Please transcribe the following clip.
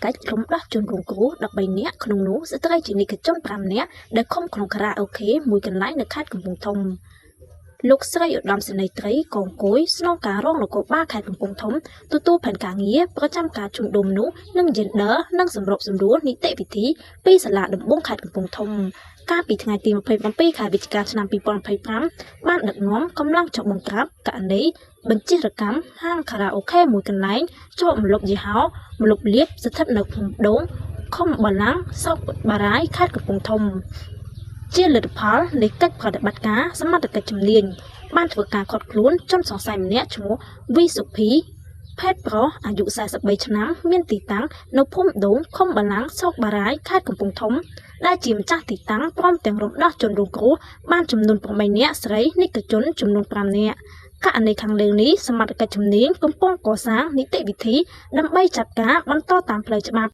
កិច្ចរំដោះជនរងគ្រោះ13នាក់ក្នុងនោះស្ត្រីជានិកជន5នាក់ដែលឃុំក្នុងខារ៉ាអូខេមួយកន្លែងនៅខេត្តកំពង់ធំលោកស្រីឧត្តមសេនីយ៍ត្រីកងគួយស្នងការរងនគរបាលខេត្តកំពង់ធំទទួលផែនការងារប្រចាំការជួញដូរមនុស្សនិង Gender និងសម្របសម្រួលនីតិវិធីពីសាលាដំបងខេត្តកំពង់ធំកាលពីថ្ងៃទី27ខែវិច្ឆិកាឆ្នាំ2025បានដឹកនាំកម្លាំងចុះបង្ក្រាបករណីបញ្ជារកម្មហាងខារ៉ាអូខេមួយកន្លែងជាប់ម្លប់យីហោម្លប់លាបស្ថិតនៅភូមិដូងឃុំបល្ល័ង្កស្រុកបារាយខេត្តកំពង់ធំជាលទ្ធផលនៃកិច្ចប្រតិបត្តិការសមត្ថកិច្ចជំនាញបានធ្វើការឃាត់ខ្លួនជនសង្ស័យម្នាក់ឈ្មោះវីសុភីភេទប្រុសអាយុ43ឆ្នាំមានទីតាំងនៅភូមិដូងឃុំបល្ល័ង្កស្រុកបារាយខេត្តកំពង់ធំដែលជាម្ចាស់ទីតាំងព្រមទាំងរំដោះជនរងគ្រោះបានចំនួន8នាក់ស្រីនិកជនចំនួន5នាក់ករណីខាងលើនេះសមត្ថកិច្ចជំនាញកំពុងកសាងនីតិវិធីដើម្បីចាត់ការបន្តតាមផ្លូវច្បាប់។